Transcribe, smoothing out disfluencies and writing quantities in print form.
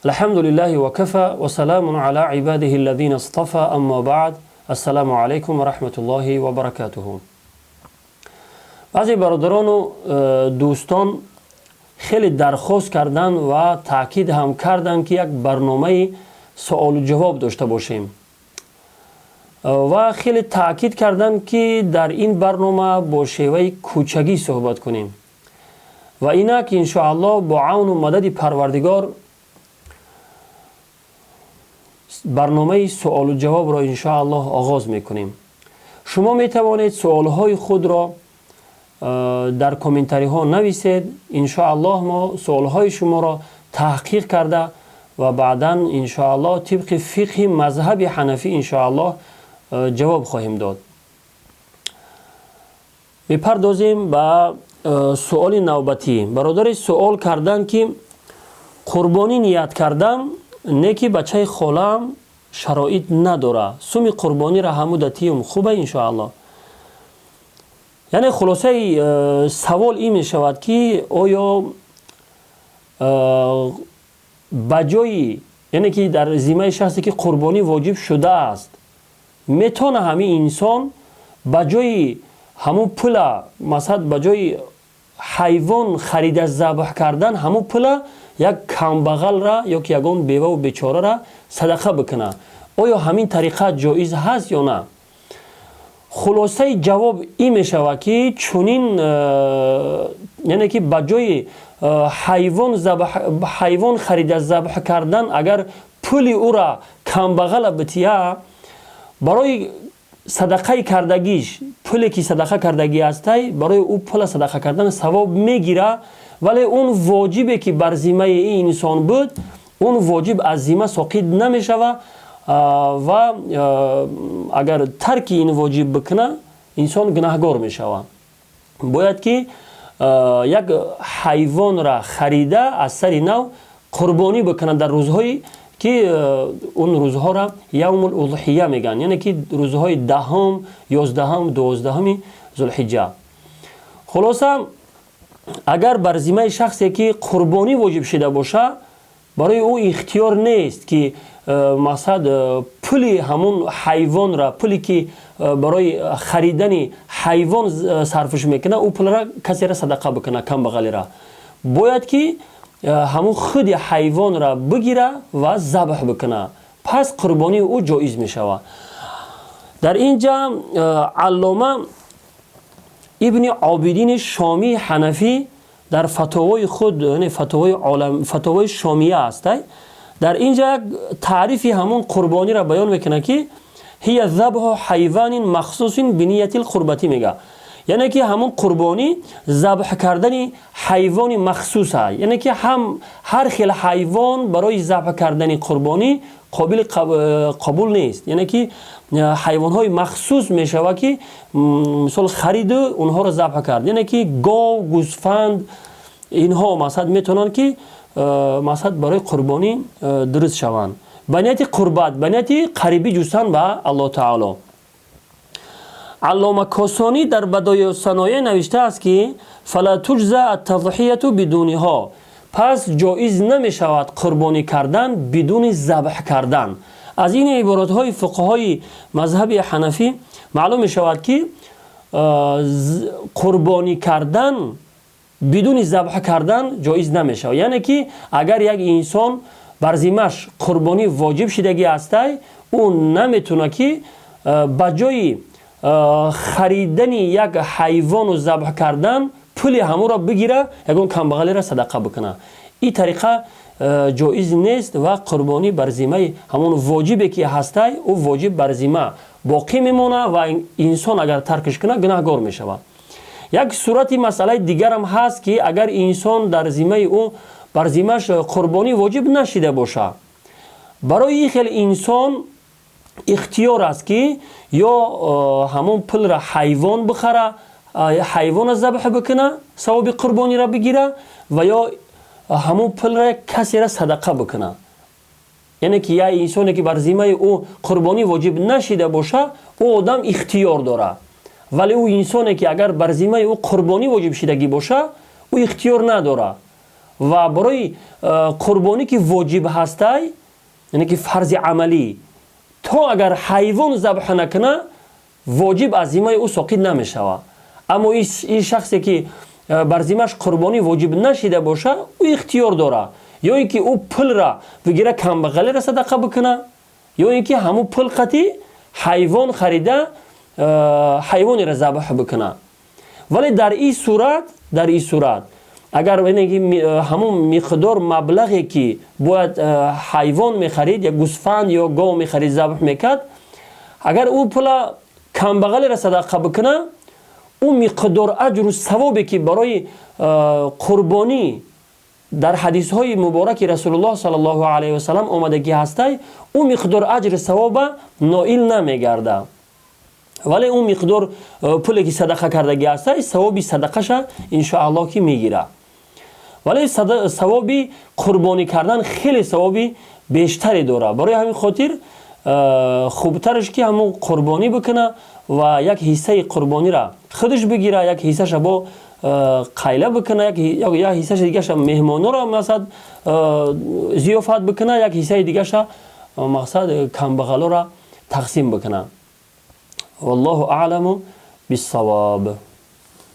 الحمد لله وكفى وسلام على عباده الذين اصطفى أما بعد السلام عليكم ورحمة الله وبركاته. Баъзе бародарону дӯстон хеле дархост карданд ва таъкид ҳам карданд, ки як барномаи суолу ҷавоб дошта бошем, ва хеле таъкид карданд, ки дар ин барнома бо шеваи кӯчагӣ суҳбат кунем. Ва инак, иншоаллоҳ, бо авну мадади Парвардигор барномаи суолу ҷавобро иншоаллоҳ оғоз мекунем. Шумо метавонед суолҳои худро дар комментариҳо нависед. Иншоаллоҳ, мо суолҳои шуморо таҳқиқ карда ва баъдан иншоаллоҳ тибқи фиқҳи мазҳаби ҳанафӣ иншоаллоҳ ҷавоб хоҳем дод. Мепардозем ба суоли навбатӣ. Бародаре суол карданд, ки қурбонӣ ният кардам, не ки бачаи холаам шароит надора, суми қурбониро ҳамуда тиюм, хуба иншоаллоҳ? Яъне хулосаи савол ин мешавад, ки оё ба ҷои, яъне ки дар зиммаи шахсе ки қурбонӣ воҷиб шудааст, метавона ҳамин инсон ба ҷои ҳамун пула, масалан, ба ҷои ҳайвон харида забҳ кардан, ҳамун пула як камбағалра ё ки ягон беваву бечорара садақа бикуна? Оё ҳамин тариқа ҷоиз ҳаст ё на? Хулосаи ҷавоб ин мешавад, ки чунин, яъне ки ба ҷои ҳайвон харида забҳ кардан, агар пули ӯра камбағала бития, барои садақаи кардагиш, пуле ки садақа кардагӣ ҳастай, барои ӯ пула садақа кардан савоб мегира, вале он воҷибе ки бар зиммаи ин инсон буд, он воҷиб аз зимма соқит намешава. Ва агар тарки ин воҷиб бикуна, инсон гунаҳгор мешавад. Бояд ки як ҳайвонра харида, аз сари нав қурбонӣ бикунад дар рӯзҳое ки он рӯзҳоро явмул удҳия мегӯянд, яъне ки рӯзҳои 10-ум, 11-ум, 12-уми Зулҳиҷа. Хулоса, агар бар зиммаи шахсе ки қурбонӣ воҷиб шида боша, барои ӯ ихтиёр нест, ки мақсад пули ҳамун ҳайвонра, пуле ки барои харидани ҳайвон сарфш мекунад, ӯ пулра касера садақа бикунад, камбағалера. Бояд ки ҳамун худи ҳайвонра бигира ва забҳ бикунад, пас қурбонии ӯ ҷоиз мешавад. Дар ин ҷа Аллома Ибни Обидини Шомии Ҳанафӣ дар фатовои худ, фатовои Шомия астай, дар ин ҷа як таърифи ҳамон қурбониро баён мекунад, ки هي ذبح حيوان مخصوص بنية القربة мега, яъне ки ҳамон қурбонӣ забҳ кардани ҳайвони махсуса, яъне ки ҳам ҳар хел ҳайвон барои забҳ кардани қурбонӣ қобили қабул нест, яъне ки ҳайвонҳои махсус мешавад, ки мисол хариду онҳоро забҳ кард, яъне ки гов, гӯсфанд, инҳо масалан метавонанд, ки масалан барои қурбонӣ дуруст шаванд ба нияти қурбат, ба нияти қарибӣ ҷустан ба Аллоҳ таоло. Аллома Косонӣ дар Бадоеъ Саноеъ навиштааст, ки فلا تجزئ التضحية بدونها, пас ҷоиз намешавад қурбонӣ кардан бидуни забҳ кардан. Аз ин иборатҳои фуқаҳои мазҳаби ҳанафӣ маълум мешавад, ки қурбонӣ кардан бидуни забҳ кардан ҷоиз намешавад, яъне ки агар як инсон бар зиммаш қурбонӣ воҷиб шидагӣ ҳастай, ӯ наметавона, ки ба ҷои харидани як ҳайвону забҳ кардан пули ҳамонро бигира, ягон камбағалеро садақа бикунад. Ин тариқа ҷоиз нест ва қурбонӣ бар зиммаи ҳамон воҷибе ки ҳастай, ӯ воҷиб бар зимма боқӣ мемонад ва инсон агар таркиш кунад, гунаҳгор мешавад. Як сурати масъалаи дигарам ҳаст, ки агар инсон дар зиммаи ӯ, бар зиммаш қурбонӣ воҷиб нашида бошад, барои ин хел инсон ихтиёр аст, ки ё ҳамон пулра ҳайвон бихара, ҳайвона забҳ бикуна, савоби қурбониро бигира, ва ё ҳамон пулра касера садақа бикуна. Яъне ки як инсоне ки бар зиммаи ӯ қурбонӣ воҷиб нашида боша, ӯ одам ихтиёр дорад, вале ӯ инсоне ки агар бар зиммаи ӯ қурбонӣ воҷиб шидагӣ боша, ӯ ихтиёр надорад. Ва барои қурбонӣ ки воҷиб ҳастай, яъне ки фарзи амалӣ, то агар ҳайвон забҳ накуна, воҷиб аз зиммаи ӯ соқит намешавад. Аммо ин шахсе ки бар зиммаш қурбонӣ воҷиб нашида боша, ӯ ихтиёр дора: ё ин ки ӯ пулра бигира, камбағалеро садақа бикуна, ё ин ки ҳамун пул қатӣ ҳайвон харида, ҳайвонеро забҳ бикуна. Вале дар ин сурат агар ҳамун миқдор маблағе ки бояд ҳайвон мехарид, як гӯсфанд ё гов мехарид, забҳ мекард, агар ӯ пула камбағалеро садақа бикуна, ӯ миқдор аҷру савобе ки барои қурбонӣ дар ҳадисҳои мубораки Расулуллоҳ саллаллоҳу алайҳи васалам омадагӣ ҳастай, ӯ миқдор аҷри савоба ноил намегарда. Вале ӯ миқдор пуле ки садақа кардагӣ ҳастай, савоби садақаша иншоаллоҳ ки мегира. Вале савоби қурбонӣ кардан хеле савоби бештаре дорад. Барои ҳамин хотир хубтараш ки ҳамун қурбонӣ бикуна ва як ҳиссаи қурбонира худаш бигира, як ҳиссаша бо қайла бикуна, як ҳиссаша дигаша меҳмонора, мақсад, зиёфат бикуна, як ҳиссаи дигаша, мақсад, камбағалора тақсим бикуна. Валлоҳу аъламу биссавоб.